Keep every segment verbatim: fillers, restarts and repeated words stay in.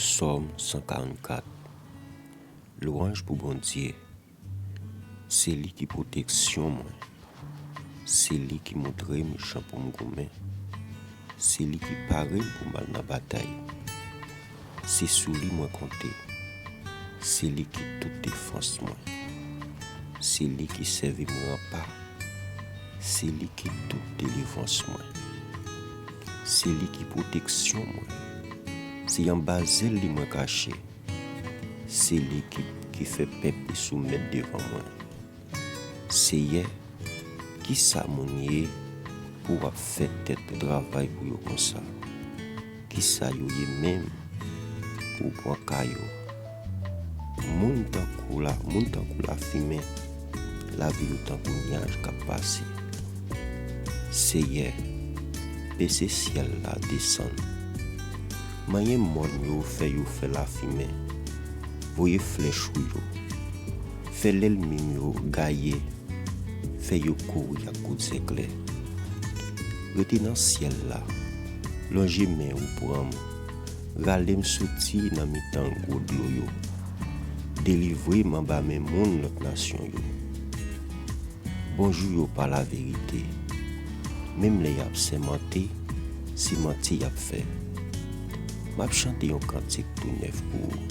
Sòm san karannkat. Lwanj pou Bondye. Se li ki pwoteksyon mwen. Se li ki montre m jan pou m goumen. Se li ki pare m pou m al nan batay. Se sou li mwen konte. Se li ki tout defans mwen. Se li ki sèvi m ranpa. Se li ki tout delivrans mwen. Se li ki pwoteksyon mwen. Se anba zèl li mwen kache. Se li ki, ki fè pèp li soumèt devan mwen. Seyè, kisa moun ye pou w ap fè tèt ou travay pou yo konsa? Kisa yo ye menm pou w pran ka yo? Moun tankou la, moun tankou lafimen, lavi yo tankou nyaj k ap pase. Seyè, bese syèl la desann. Manyen mòn yo, fè yo fè lafimen. Voye flèch ou yo. Fè lènmi m yo gaye. Fè yo kouri ak kout zeklè. Rete nan syèl la. Lonje men ou pran m. Rale m soti nan mitan gwo dlo yo. Delivre m anba men moun lòt nasyon yo. Bonjou yo pa laverite. Menm lè y ap sèmante, se manti y ap fè. M ap chante yon kantik tou nèf pou ou,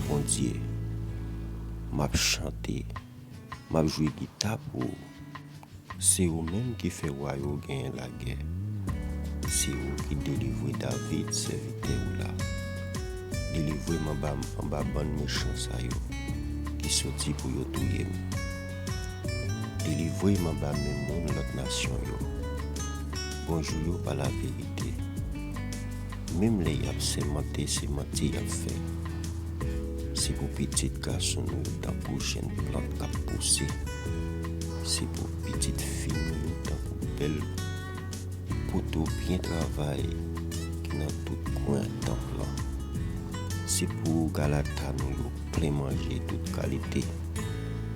Bondye. M ap chante, m ap jwe gita pou ou. Se ou menm ki fè wa yo genyen lagè. Se ou ki delivre David, sèvitè ou la. Delivre m anba, anba bann mechan sa yo ki soti pou yo touye m. Delivre m anba men moun lòt nasyon yo. Bonjou yo pa laverite. Menm lè y ap sèmante, se manti y ap fè. Se pou pitit gason nou yo tankou jèn plant k ap pouse. Se pou pitit fi nou yo tankou bèl poto byen travay ki nan tout kwen tanp lan. Se pou galata nou yo plen manje tout kalite.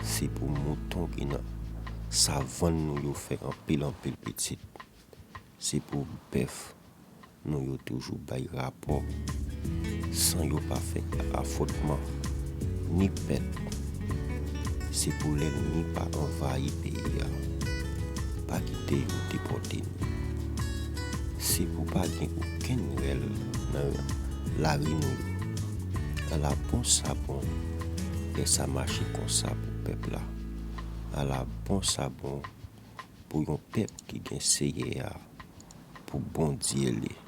Se pou mouton ki nan savann nou yo fè anpil anpil pitit. Se pou bèf nou yo toujou bay rapò san yo pa fè afwontman, ni pèt. Se pou lènmi pa anvayi peyi a. Pa kite yo depòte nou. Se pou pa gen okenn rèl nan lari nou yo. Ala bon sa bon lè sa mache konsa pou pèp la. Ala bon sa bon pou yon pèp ki gen Seyè a pou Bondye li.